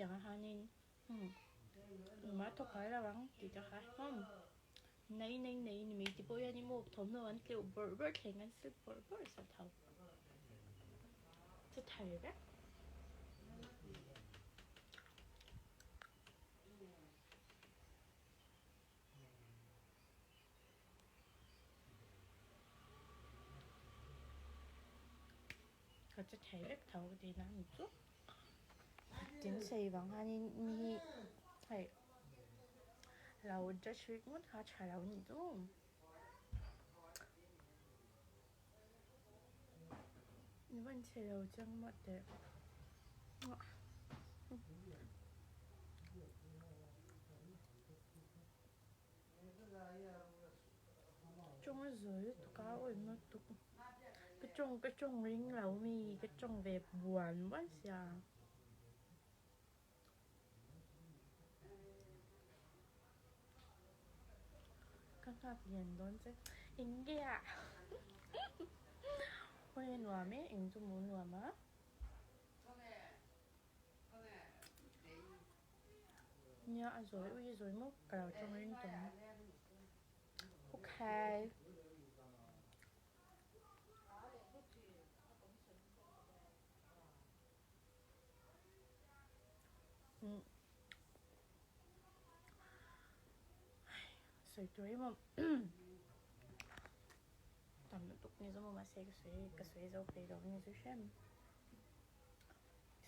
Tiang ah hianin umm engmah a thawk ngai lo ang tih te kha umm nei nei nei ni mai ti pawh hian i maw thawmhnaw an tleuh bawrh bawrh thleng an sil bawrh bawrh zat tho chu thar vek. Ka che thei vek tho ka ti na ni chu. Tin sei vang hianin mi hi hei lo judge rik ngawt kha tha lo ni chu. Ni van chhe lo chiang maw teh. Tawng a zawi lutuk a awih lutuk ka tawng ka tawng ring lo mi ka tawng ve buan buan sia. Ka nghak lian dawn che eng nge a hawi a nuam e eng chu maw nuam a. Nia a zawi ui a zawi maw ka lo tawng ring tawh ang okay. Sawi tur em awm tam lutuk ni zawm awm mahse ka sawi ka sawi zo peih lo ni chu hrem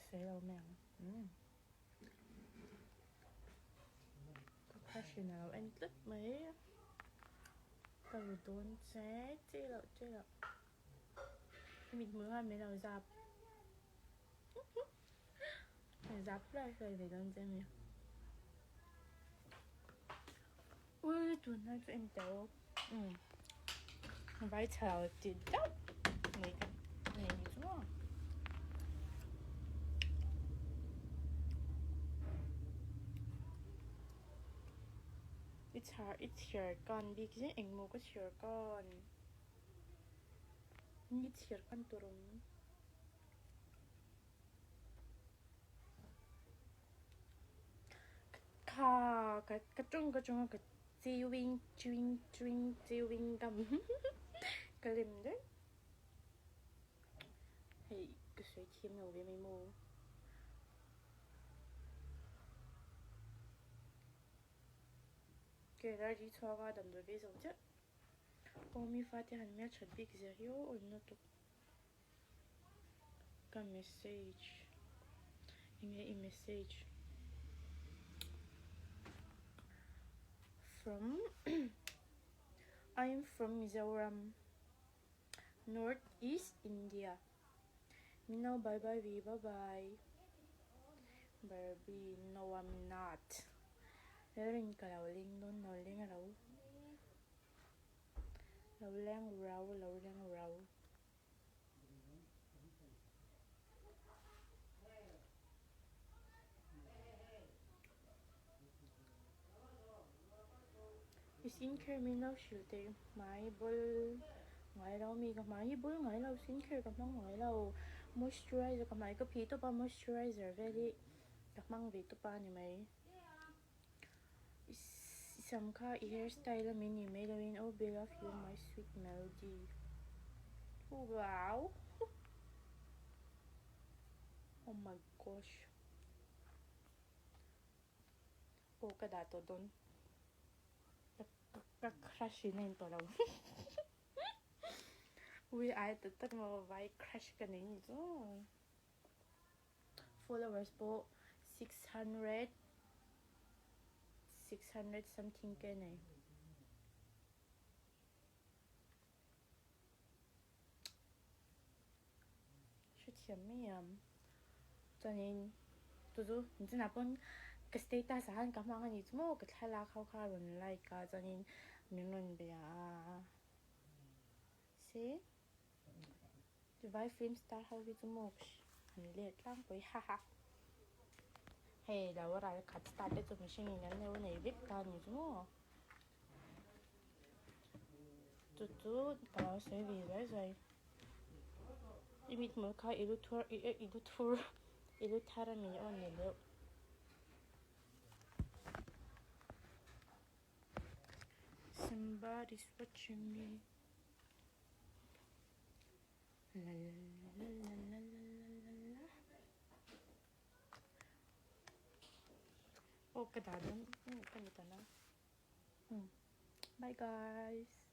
sawi lo mai ang umm ka crush in a lo en tlat mai ka ru dawn che che loh che loh. I mithmul khan min lo zap zap hluai hluai ve dawn che mi. Ui tunlai chu en teh u umm vai chhe lo ti deuh nei ka nei ni chu maw. I chhar i chhiar kan bik zing engmaw ka chhiar kan. Ni chhiar kan tur awm. Kha ka ka tawng ka tawng a ka chewing chewing chewing chewing gum ka lem daih. Hei ka sawi thiam lo ve mai maw. Kei lai ri chhuak a damdawi ve zo chiah. Aw mi fate han hmel that bik zia hi aw awm lutuk ka message enge i message from I am from Mizoram North East India min lo bye bye ve bye bye Barbie no I'm not. Lalrin ka lo leng dawn lo leng ro lo leng ro lo leng ro. I skincare min lo hrilh teh hmai bul ngai lo mi ka hmai hi bul ngai lo skincare ka hmang ngai lo moisturizer ka hmai ka phih tawp a moisturizer vel hi ka hmang ve tawp a ni mai. I sam kha i hair style a min ni mai lo in oh be love you my sweet melody wow oh my gosh aw ka dah tawh dawn ka crush in a in tawh lo ui ai tak tak maw vai crush ka nei ni chu. Followers pawh 600 600 something ke nei. Hrethiam mai ang. Chuanin chu chu nichinah pawn ka status ah khan ka hmang a ni chu maw ka thlalak ho kha a rawn like a chuanin min rawn bia a se. Vai film star ho hi chu maw an let tlangpui haha. Hei lo ral khat star te chu mihring in an lo nei vek ta ni chu maw. Chu chu ka lo sawi ve zuai zuai. I mithmul kha i lu thur i lu thur i lu thar ami aw ni deuh. Everybody's watching me. La la la la la la la la. Aw ka dah dawn ka ni ta na. Bye guys.